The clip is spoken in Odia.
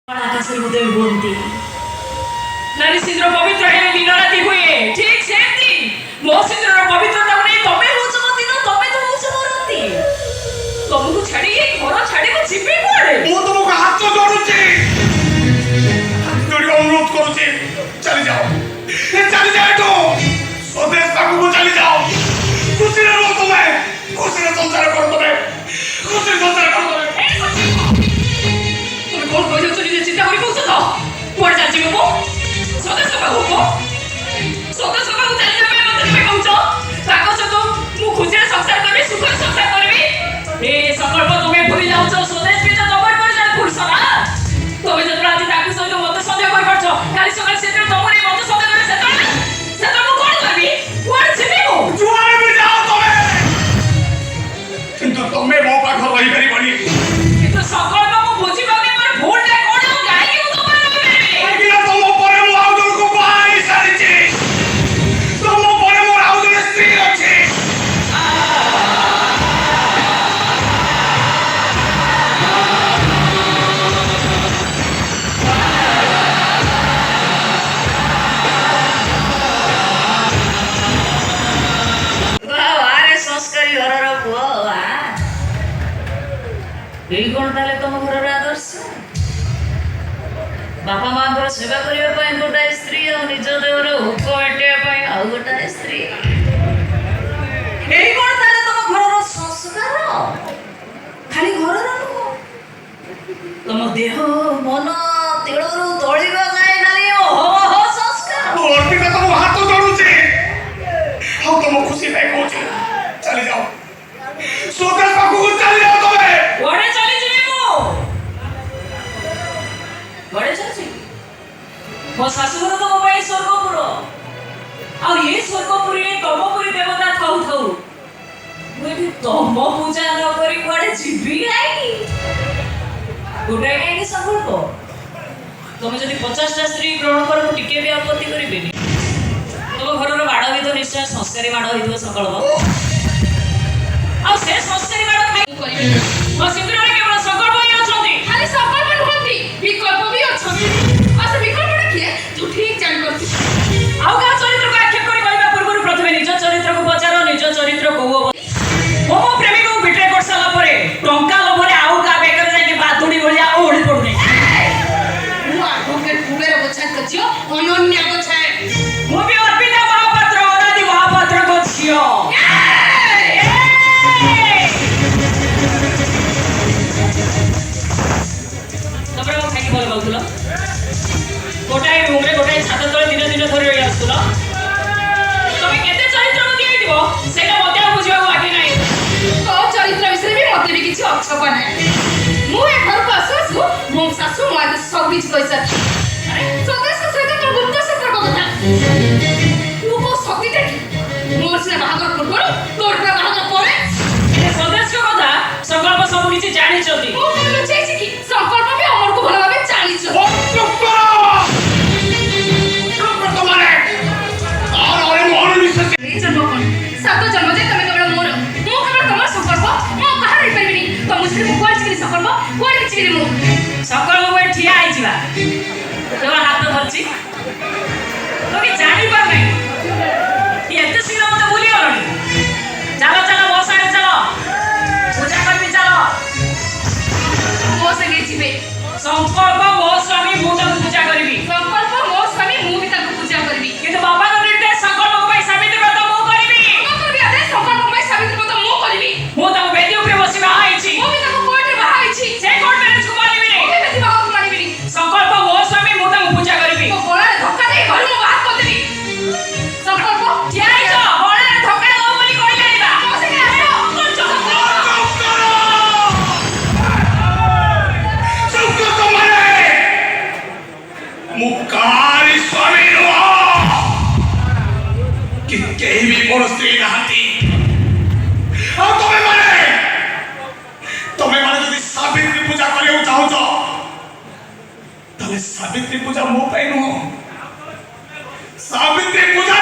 ଆକାଶରେ ଉଦୟ ହୁଅନ୍ତି। ନାରୀ ସିନ୍ଦୁର ପବିତ୍ର ହେଲେ ଦିନ ରାତି ହୁଏ। ଠିକ ସେମିତି ମୋ ସିନ୍ଦୁରର ପବିତ୍ରତାକୁ ନେଇ ତମେ ହଉଛ ମୋ ଦିନ, ତମେ ତ ହଉଛ ମୋ ରାତି। ତମକୁ ଛାଡି, ଏ ଘର ଛାଡି ମୁଁ ଯିବି କୁଆଡେ? ମୁଁ ତୁମକୁ ହାତ ଯୋଡୁଛି, ହାତ ଯୋଡି ଅନୁରୋଧ କରୁଛି, ଚାଲିଯାଅ, ଏ ଚାଲିଯାଅ ଏଠୁ, ସ୍ୱଦେଶ ପାଖକୁ ଚାଲିଯାଅ। ଖୁସିରେ ରୁହ ତୁମେ, ଖୁସିରେ ସଂସାର କର ତମେ, ଖୁସିରେ ସଂସାର କର ତମେ। ଏ ସଜୀବ, ତମେ କଣ କହିଯାଉଛ ନିଜେ ଚିନ୍ତା କରି କହୁଛ ତ? କୁଆଡେ ଚାଲିଯିବ ମୁଁ? ସ୍ୱଦେଶ ପାଖକୁ? ସ୍ୱଦେଶ ପାଖକୁ ଚାଲିଯିବା ପାଇଁ ମତେ ତମେ କହୁଛ? ତାଙ୍କ ସହିତ ମୁଁ ଖୁସିରେ ସଂସାର କରିବି, ସୁଖରେ ସଂସାର କରିବି, ଏ ସଂକଳ୍ପ ତୁମେ ଭୁଲି ଯାଉଛ। ସ୍ୱଦେଶ ବି ତ ତମର ପରି ଜଣେ ପୁରୁଷ ନା? ତମେ ଯେତେବେଳେ ଆଜି ତାଙ୍କ ସହିତ ମତେ ସନ୍ଦେହ କରିପାରୁଛ, କାଲି ସକାଳେ ସେ ଯେତେବେଳେ ତମକୁ ନେଇ ମତେ ସନ୍ଦେହ କରିବେ, ସେତେବେଳେ ମୁଁ କଣ କରିବି? କୁଆଡେ ଯିବି ମୁଁ? ଯୁଆଡେ ବି ଯାଅ ତମେ, କିନ୍ତୁ ତମେ ମୋ ପାଖରେ ରହିପାରିବନି। କିନ୍ତୁ ସଂକଳ୍ପ, ମୁଁ ବୁଝିପାରୁନି ମୋର ଭୁଲଟା କଣ ଆଉ କାହିଁକି ମୁଁ ତମର ରହିପାରିବିନି? କାହିଁକି ନା ତମ ପରେ ମୁଁ ଆଉ ଜଣକୁ ବାହା ହେଇ ସାରିଛି। ତମ ପରେ ମୋର ଆଉ ଜଣେ ସ୍ତ୍ରୀ ଅଛି। ବାରେ ସଂସ୍କାରୀ ଘରର ପୁଅ, ବା। ଏଇ କଣ ତାହେଲେ ତମ ଘରର ଆଦର୍ଶ? ବାପା ମାଙ୍କର ସେବା କରିବା ପାଇଁ ଗୋଟାଏ ସ୍ତ୍ରୀ ଆଉ ନିଜ ଦେହର ଭୋକ ମେଣ୍ଟେଇବା ପାଇଁ ଆଉ ଗୋଟାଏ ସ୍ତ୍ରୀ, ଏଇ କଣ ତାହେଲେ ତମ ଘରର ସଂସ୍କାର? ଖାଲି ଘରର ନୁହଁ, ତମ ଦେହ ମନ ତିଳରୁ ତଳିବା ଯାଏ ଖାଲି ଅହବହ ସଂସ୍କାର। ମୁଁ ଅର୍ପିତା ତମକୁ ହାତ ଯୋଡୁଛି ଆଉ ତମ ଖୁସି ପାଇଁ କହୁଛି, ଚାଲିଯାଅ, ସ୍ୱଦେଶ ପାଖକୁ ଚାଲିଯାଅ ତମେ। କୁଆଡେ ଚାଲିଯିବି ମୁଁ? କୁଆଡେ ଚାଲିଯିବି? ମୋ ଶାଶୁଘର ତ ମୋ ପାଇଁ ସ୍ୱର୍ଗପୁର। ଆଉ ଏ ସ୍ୱର୍ଗପୁରୀରେ ତମ ପରି ଦେବତା ଥାଉ ଥାଉ ମୁଁ ଏଠି ତମ ପୂଜା ନ କରି କୁଆଡେ ଯିବି କାହିଁକି? ଗୋଟାଏ କାହିଁକି ସଂକଳ୍ପ, ତମେ ଯଦି 50ଟା ସ୍ତ୍ରୀ ଗ୍ରହଣ କର, ମୁଁ ଟିକେ ବି ଆପତ୍ତି କରିବିନି। ତମ ଘରର ମାଡ଼ ବି ତ ନିଶ୍ଚୟ ସଂସ୍କାରୀ ମାଡ଼ ହେଇଥିବ ସଂକଳ୍ପ। ଆଉ ସେ ସଂସ୍କାରୀ ମାଡ଼ ଖାଇ ମୁଁ କରିବି। ମୋ ସିନ୍ଦୁରରେ କେବଳ ସଂକଳ୍ପ ହିଁ ଅଛନ୍ତି। ଖାଲି ସଂକଳ୍ପ ନୁହନ୍ତି, ବିକଳ୍ପ ବି ଅଛନ୍ତି। ଆଉ ସେ ବିକଳ୍ପଟା କିଏ, ତୁ ଠିକ ଜାଣିପାରୁଛୁ। ଆଉ କାହା ଚରିତ୍ରକୁ ଆକ୍ଷେପ କରି କହିବା ପୂର୍ବରୁ ପ୍ରଥମେ ନିଜ ଚରିତ୍ରକୁ ପଚାର, ନିଜ ଚରିତ୍ର କୋଉ ମୁଁ ମୋ ପ୍ରେମିକକୁ ବିଟ୍ରେ କରିସାରିଲା ପରେ ଟଙ୍କା ଲୋଭରେ ଆଉ କାହା ବେକରେ ଯାଇକି ବାଦୁଡ଼ି ଭଳିଆ ଓହଳି ପଡୁନି। ମୁଁ ଆଡଭୋକେଟ କୁବେର ଗୋଛାଙ୍କ ଝିଅ ଅନନ୍ୟା ଗୋଛାଏ। ମୁଁ ବି ଅର୍ପିତା ମହାପାତ୍ର, ଅନାଦି ମହାପାତ୍ରଙ୍କ ଝିଅ। ଏ! ତମେ କଣ ଖାଇକି ଭଲ ପାଉଥିଲ? ଗୋଟାଏ ରୁମରେ, ଗୋଟାଏ ଛାତ ତଳେ ଦିନ ଦିନ ଧରି ରହି ଆସୁଥିଲ। ତମେ କେତେ ଚରିତ୍ରବତୀ ହେଇଥିବ, ସେଇଟା ମତେ ଆଉ ବୁଝିବାକୁ ବାକି ନାହିଁ। ତୋ ଚରିତ୍ର ବିଷୟରେ ବି ମତେ ବି କିଛି ଅଛପା ନାହିଁ। ମୁଁ ଏ ଘରକୁ ଆସୁ ଆସୁ ମୋ ଶାଶୁ ମୋ ଆଗରେ ସବୁ କିଛି କହିସାରିଛି। ଆରେ, ସ୍ୱଦେଶ ସହିତ ତୋର ଗୁପ୍ତ ସମ୍ପର୍କ କଥା। ତୁ କୋଉ ସତୀଟା କି? ମୋର ସିନା ବାହାଘର ପୂର୍ବରୁ, ତୋର ପୁରା ବାହାଘର ପରେ। ହେଲେ ସ୍ୱଦେଶଙ୍କ କଥା ସଂକଳ୍ପ ସବୁ କିଛି ଜାଣିଛନ୍ତି। ମୁଁ କଣ ଲୁଚେଇଛି କି? ସଂକଳ୍ପ ବି ଅମରକୁ ଭଲ ଭାବେ ଜାଣିଛ। ଚୁପ୍ କର, ଚୁପ୍ କର ତମମାନେ। ଆଉ ନହେଲେ ମୁଁ ଅଣନିଶ୍ୱାସୀ। ଏଇ ଜନ୍ମ କଣ, ସାତ ଜନ୍ମ ଯାଏ ତମେ କେବଳ ମୋର, ମୁଁ କେବଳ ତମର ସଂକଳ୍ପ। ମୁଁ କାହାର ହେଇପାରିବିନି। ତମ ଛାଡ଼ି ମୁଁ କୁଆଡ଼େ ଯିବିନି ସଂକଳ୍ପ, କୁଆଡ଼େ ଯିବିନି ମୁଁ। ସଂକଳ୍ପ, ମୁଁ ଏଠି ଠିଆ ହେଇଯିବା, କେବଳ ହାତ ଧରିଛି। ତମେ ଜାଣିପାରୁନାହିଁ, ଏତେ ଶୀଘ୍ର ମତେ ଭୁଲିଗଲଣି? ଚାଲ ଚାଲ, ମୋ ସାଙ୍ଗରେ ଚାଲ, ପୂଜା କରିବି, ଚାଲ। ମୋ ସାଙ୍ଗେ ଯିବେ? ସଂକଳ୍ପ ମୋ ସ୍ୱାମୀ, ମୁଁ ତାକୁ ପୂଜା କରିବି। ସଂକଳ୍ପ ମୋ ସ୍ୱାମୀ, ମୁଁ ବି ତାଙ୍କୁ ପୂଜା କରିବି। କିନ୍ତୁ ବାବାଙ୍କ ନିର୍ଦ୍ଦେଶ, ସଂକଳ୍ପଙ୍କ ପାଇଁ ସାବିତ୍ରୀ ବ୍ରତ ମୁଁ କରିବି। ବାବାଙ୍କର ବି ଆଦେଶ, ସଂକଳ୍ପ ପାଇଁ ସାବିତ୍ରୀ ବ୍ରତ ମୁଁ କରିବି। ମୁଁ ତାକୁ ବେଦି ଉପରେ ବସି ବାହା ହେଇଛି। ମୁଁ ବି ତାକୁ କୋର୍ଟରେ ବାହା ହେଇଛି। ସେ କୋର୍ଟ ମ୍ୟାରେଜକୁ ମାନିବିନି। ମୁଁ ବି ବେଦି ବାହାକୁ ମାନିବିନି। ସଂକଳ୍ପ ମୋ ସ୍ୱାମୀ, ମୁଁ ତାକୁ ପୂଜା କରିବି। ମୋ ଗଳାରେ ଧକ୍କା ଦେଇ ଘରୁ ମୁଁ ବାହାର କରିଦେବି ସଂକଳ୍ପ। ଠିଆ ହେଇଛ, ଗଳାରେ ଧକ୍କା ଦବ ବୋଲି କହିଲେଣି ବା। ମୋ ସାଙ୍ଗେ ଆସ। ଚୁପ୍ କର, ଚୁପ୍ କର ତମମାନେ। ମୁଁ କାହାରି ସ୍ୱାମୀ ନୁହଁ କି କେହି ବି ମୋର ସ୍ତ୍ରୀ ନାହାନ୍ତି। ଆଉ ତମେ ମାନେ ଯଦି ସାବିତ୍ରୀ ପୂଜା କରିବାକୁ ଚାହୁଁଛ, ତାହେଲେ ସାବିତ୍ରୀ ପୂଜା ମୋ ପାଇଁ ନୁହଁ, ସାବିତ୍ରୀ ପୂଜା